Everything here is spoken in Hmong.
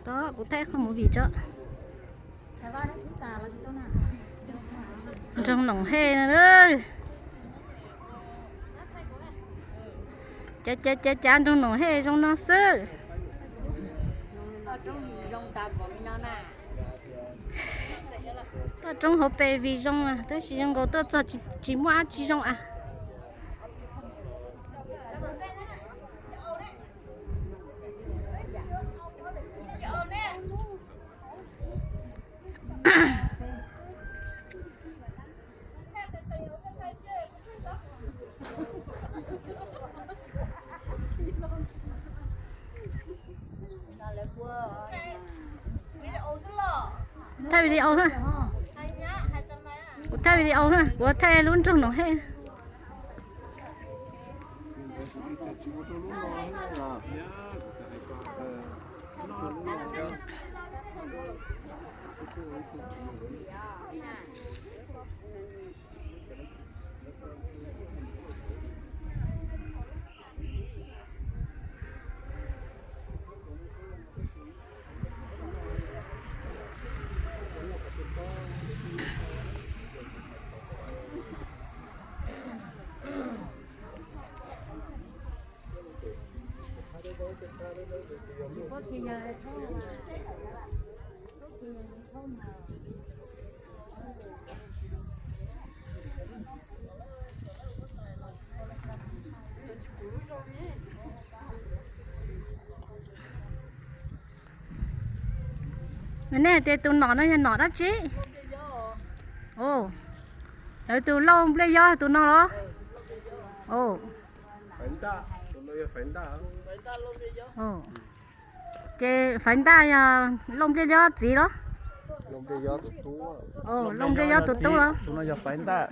Tod, kuv thaij qhov movie tso. Nroog Noom Hej no. Cav cav cav cav nroog Noom Hej zoo no xwb. Toj roob hauv pes vim zoo tab sis zoo nkaus tuaj txog tsis muaj dab tsi zoo a. Thaij video ha. Kuv thaij video ha, kuv thaij lub nroog Noom Hej. Nej hais tias tus nom no yog nom dab tsi? Lawv tus lauj npliaj yob tus no los? Ces Faiv Ntaj yog lauj npliaj yob txiv los? Lauj npliaj yob tus tub los? Tus no yog Faiv Ntaj.